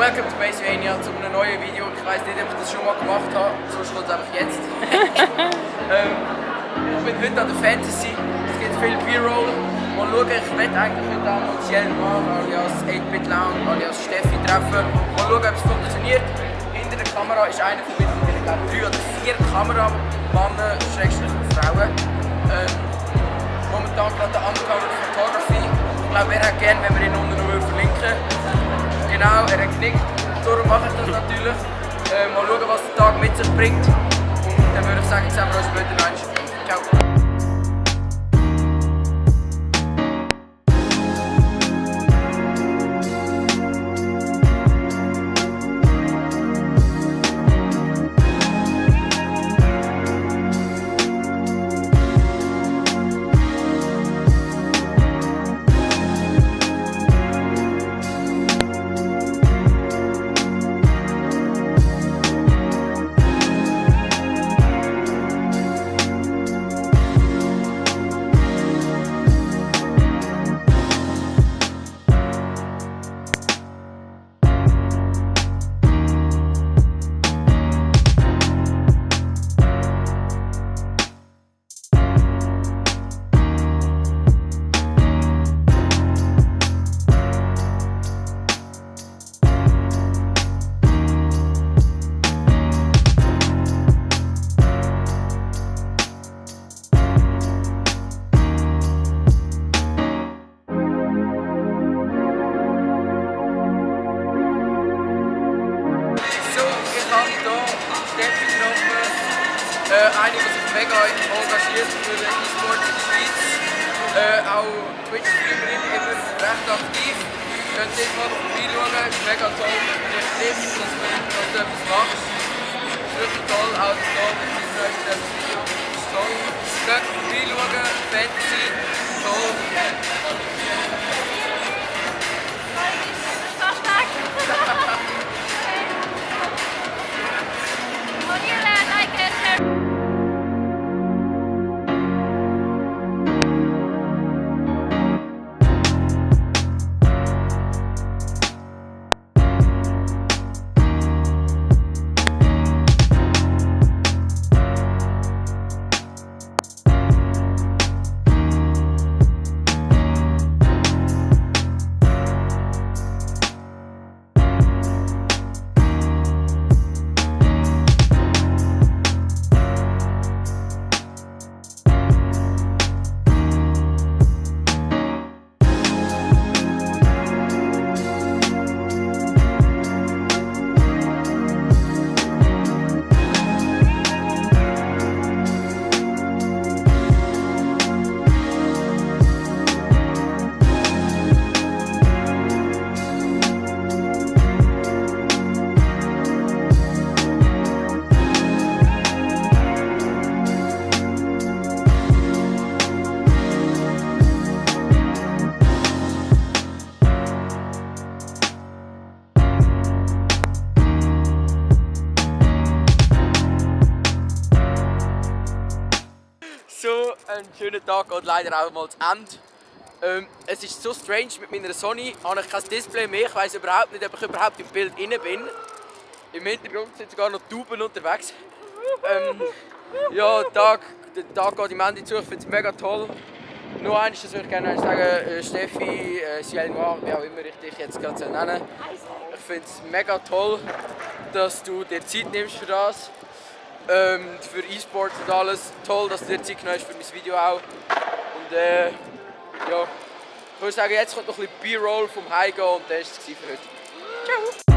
Welcome to Basevania, zu einem neuen Video. Ich weiß nicht, ob ich das schon mal gemacht habe, sonst kommt es einfach jetzt. Ich bin heute an der Fantasy, es gibt viel B-Roll. Mal schauen, ich will eigentlich heute auch noch Cielmar alias 8-Bit Lounge alias Steffi treffen. Mal schauen, ob es funktioniert. Hinter der Kamera ist einer von mittlerweile 3 oder 4 Kameramannen, Frauen. Momentan gerade der Undercover Photography. Ich glaube, er hat gerne, wenn wir ihn unten noch verlinken. Genau, er hat geknickt, darum mache ich das natürlich. Mal schauen, was der Tag mit sich bringt. Und dann würde ich sagen, sehen wir uns später noch. Ciao. Eine, die sich mega engagiert für den E-Sport in der Schweiz. Auch Twitch-Streamerin, immer recht aktiv. Könnt ihr mal vorbeischauen, es ist mega toll, dass du dich triffst, dass du etwas machst. Es ist wirklich toll, auch das Lob, das ist das Video, das ist toll. Könnt ihr vorbeischauen, Fantasy, toll. So, ein schöner Tag geht leider auch mal zu Ende. Es ist so strange, mit meiner Sony habe ich kein Display mehr. Ich weiss überhaupt nicht, ob ich überhaupt im Bild drin bin. Im Hintergrund sind sogar noch Tauben unterwegs. Ja, der Tag geht im Ende zu, ich finde es mega toll. Nur eines, das würde ich gerne sagen, Steffi, Cielmar, wie auch immer ich dich jetzt gerade nennen. Ich finde es mega toll, dass du dir Zeit nimmst für das. Für E-Sports und alles. Toll, dass du dir Zeit genommen hast für mein Video auch. Und ja, ich würde sagen, jetzt kommt noch ein bisschen B-Roll vom Heimgehen und das war es für heute. Ciao!